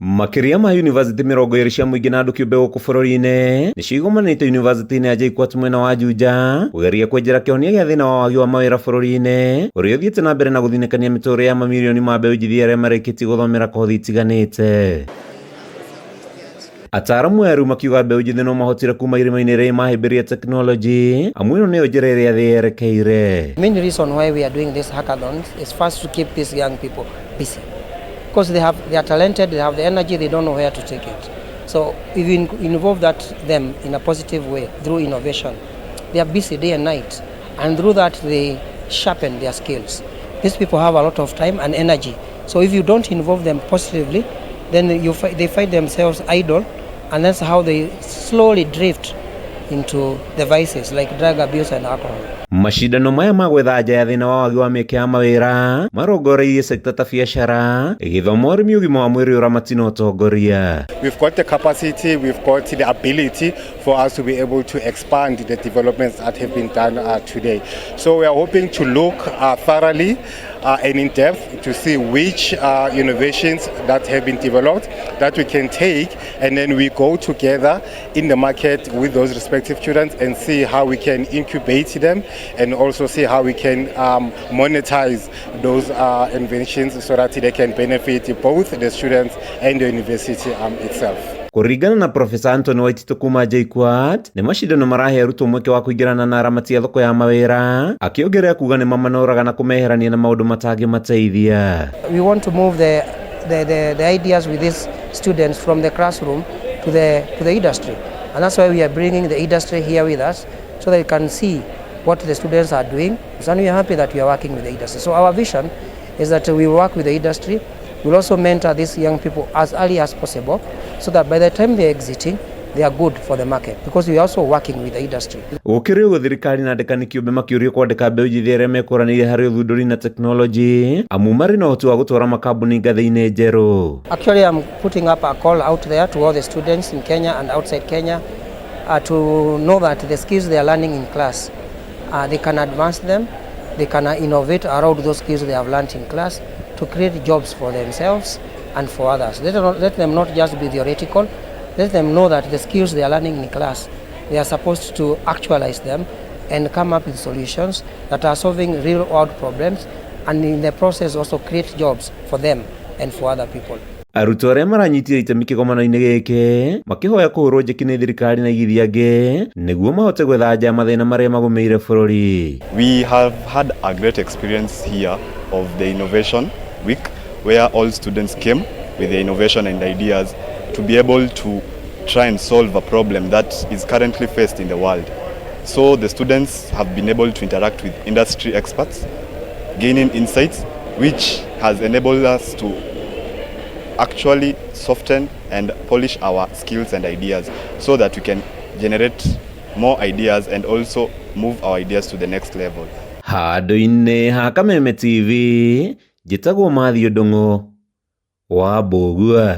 Makĩria ma yunivasĩtĩ 20 cia mũingĩ na andũ kĩũmbe gũkũ bũrũri-inĩ nĩcio igomanĩte yunivasĩtĩ-inĩ ya JKUAT mwena wa Juja kũgeria kwenjera kĩhonia gĩa thĩna wa wagi wa mawĩra bũrũri-inĩ ũrĩa ũthiĩte na mbere na gũthinĩkania mĩtũrĩre ya mamirioni ma mbeũ njĩthĩ arĩa marĩkĩtie gũthomera kothi itiganĩte. Ataaramu aya rĩu makiuga mbeũ njĩthĩ no mahotire kuma irĩma-inĩ rĩrĩ mahĩmbĩria tekinoronjĩ amu ĩno nĩyo njĩra ĩrĩa thĩ yerekeire. The main reason why we are doing these hackathons is first to keep these young people busy, because they are talented, they have the energy, they don't know where to take it. So if you involve them in a positive way through innovation, they are busy day and night, and through that they sharpen their skills. These people have a lot of time and energy. So if you don't involve them positively, then they find themselves idle, and that's how they slowly drift into the vices like drug abuse and alcohol. Macindano maya ma gwetha nja ya thĩna wa wagi wa mĩeke ya mawĩra marongoreirie sekta ta biacara, gĩthomo, ũrĩmi, ũgima wa mwĩrĩ, ũramati na ũtongoria. We've got the capacity, we've got the ability for us to be able to expand the developments that have been done today. So we are hoping to look thoroughly and in depth to see which innovations that have been developed that we can take, and then we go together in the market with those respective students and see how we can incubate them and also see how we can monetize those inventions so that they can benefit both the students and the university itself. Kũringana na Profesa Anthony Waititu kuma JKUAT, nĩ macindano marahe arutwo mweke wa kũingĩrana na aramati a thoko ya mawĩra, akĩongerera kuga nĩ mamanoraga na kũmeherania na maũndũ matangĩmateithia. We want to move the ideas with these students from the classroom to the industry. And that's why we are bringing the industry here with us so they can see what the students are doing. So we are happy that we are working with the industry. So our vision is that we work with the industry. We'll also mentor these young people as early as possible so that by the time they're exiting, they are good for the market, because we are also working with the industry. Gũkĩrĩ ũguo, thirikari na andĩkani kĩũmbe makĩũrio kwandĩka mbeũ njĩthĩ arĩa mekũranĩire harĩ ũthundũri na tekinoronjĩ amu marĩ na ũhoti wa gũtwara makambuni ngathĩ-inĩ njerũ. Actually, I'm putting up a call out there to all the students in Kenya and outside Kenya to know that the skills they are learning in class, they can advance them, they can innovate around those skills they have learned in class to create jobs for themselves and for others. Let them not just be theoretical, let them know that the skills they are learning in class, they are supposed to actualize them and come up with solutions that are solving real world problems, and in the process also create jobs for them and for other people. Arutwo arĩa maranyitire itemi kĩgomano-inĩ gĩkĩ makĩhoya kũhũrwo njeki nĩ thirikari na igithia angĩ nĩguo mahote gwetha nja ya mathĩna marĩa magũmĩire bũrũri. We have had a great experience here of the Innovation Week, where all students came with their innovation and ideas to be able to try and solve a problem that is currently faced in the world. So the students have been able to interact with industry experts, gaining insights, which has enabled us to actually soften and polish our skills and ideas so that we can generate more ideas and also move our ideas to the next level. Handũ-inĩ ha Kameme TV, njĩtagwo Mathiũ Ndung'u wa Mbũgua.